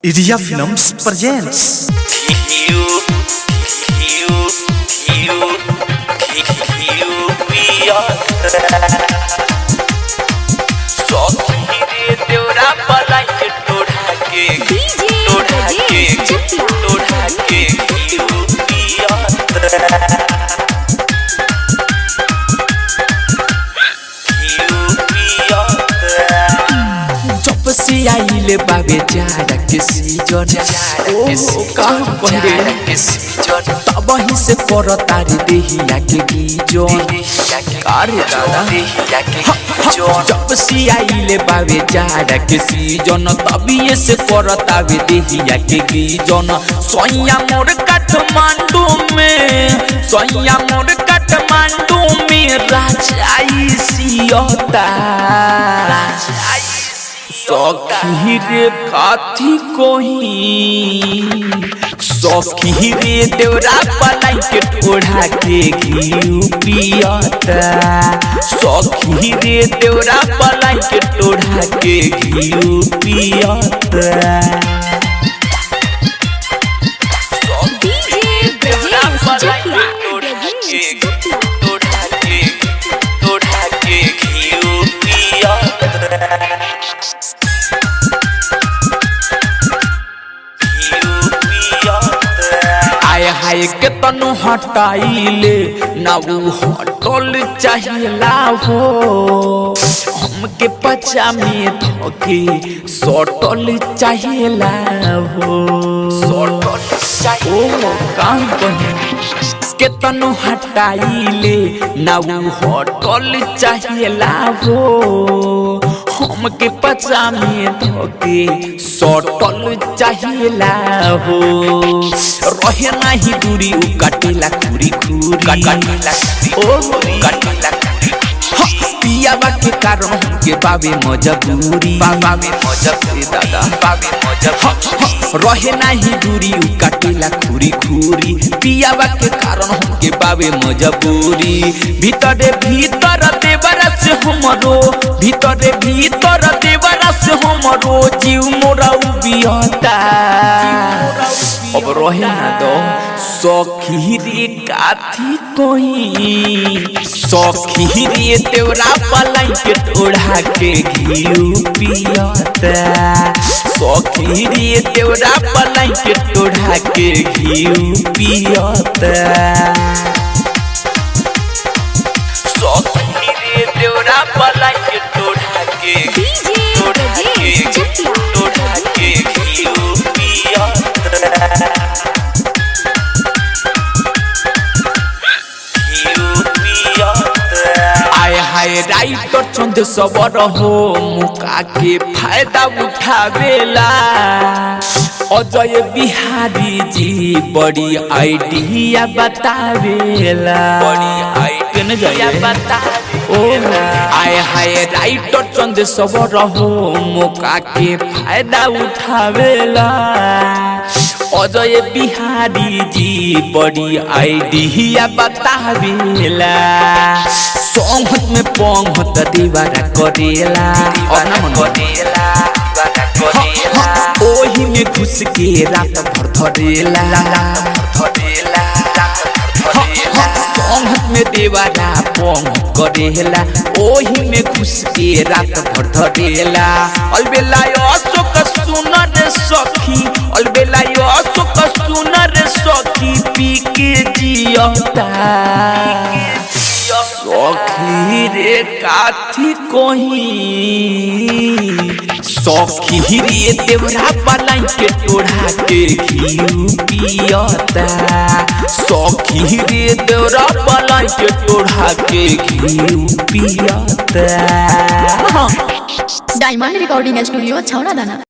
India Films presents. U U U U P R सौखी देवरा पलाई के टोढ़ा के DJ टोढ़ा के Brajesh Chakia. टोढ़ा के U P R U P R जब से आइले बाबे जाड़ा के सीजन ओ का कहे के सीजन तब ही से पर तारी देहिया के गीजन अरे दादा देहिया के गीजन जब से आइले बाबे जाड़ा के सीजन तभी से पर तावे देहिया के गीजन सोइया मोर काठमांडू में सोइया मोर काठमांडू में राजाई सियता सखी रे काथी कोही सखी रे देवरा पलाई के टोढ़ा के घिउ पियता सखी रे देवरा पलाई के टोढ़ा के घिउ पियता DJ Brajesh Chakia. Brajesh Chakia. आय हाय के तनु हटाइले ना उ हटल चाहिला हो हमके पचा में धोके सटल चाहिला हो सटल ओ काम कही के तनु हटाइले ना उ हटल चाहिला हो हमके पचा में धोके सटल चाहिला हो रहे नाही दूरी उ काटेला खुरी खुरी काटेला ओ काटेला पियावा के कारण हमके बाबे मजबूरी बाबे मजबूरी दादा बाबे मजबूरी रहे नाही दूरी उ काटेला खुरी खुरी पियावा के कारण हमके बाबे मजबूरी भीतरे भीतर देवरा से हमरो भीतरे भीतर देवरा से हमरो जीव मोरा उबियता अब रहे ना दो सखी रे काथी कोही सखी रे देवरा पलाई के टोढ़ा के घिउ पियता सखी रे देवरा पलाई के टोढ़ा के घिउ पियता सौखी रे देवरा पलाई के टोढ़ा के DJ टोढ़ा के Brajesh Chakia. टोढ़ा के घिउ पियता घिउ पियता आय हाय राइटर चंद सबर हो मुका के फायदा उठावेला अजय बिहारी जी बड़ी आइडिया बतावेला बड़ी आइडिया ओ आय हाय राइटर चंद सबर हो मौका के फायदा उठावेला अजय बिहारी जी बड़ी आइडिया बतावेला सोंहत में पोंहत दीवारा करेला और ना मन करेला दीवाना करेला ओही में घुस के रात भर धरेला धरेला रात भर धरेला सोंहत में देवारा पोंग करेला ओही में घुस के रात भर धरेला अलबेला अशोक सुनर सखी अलबेला अशोक सुनर सखी पी के जियता सखी रे काथी कोही सखी रे देवरा पलाई के टोढ़ा के घिउ पियता सखी रे देवरा पलाई के टोढ़ा के घिउ पियता डायमंड रिकॉर्डिंग स्टूडियो छौड़ा दाना।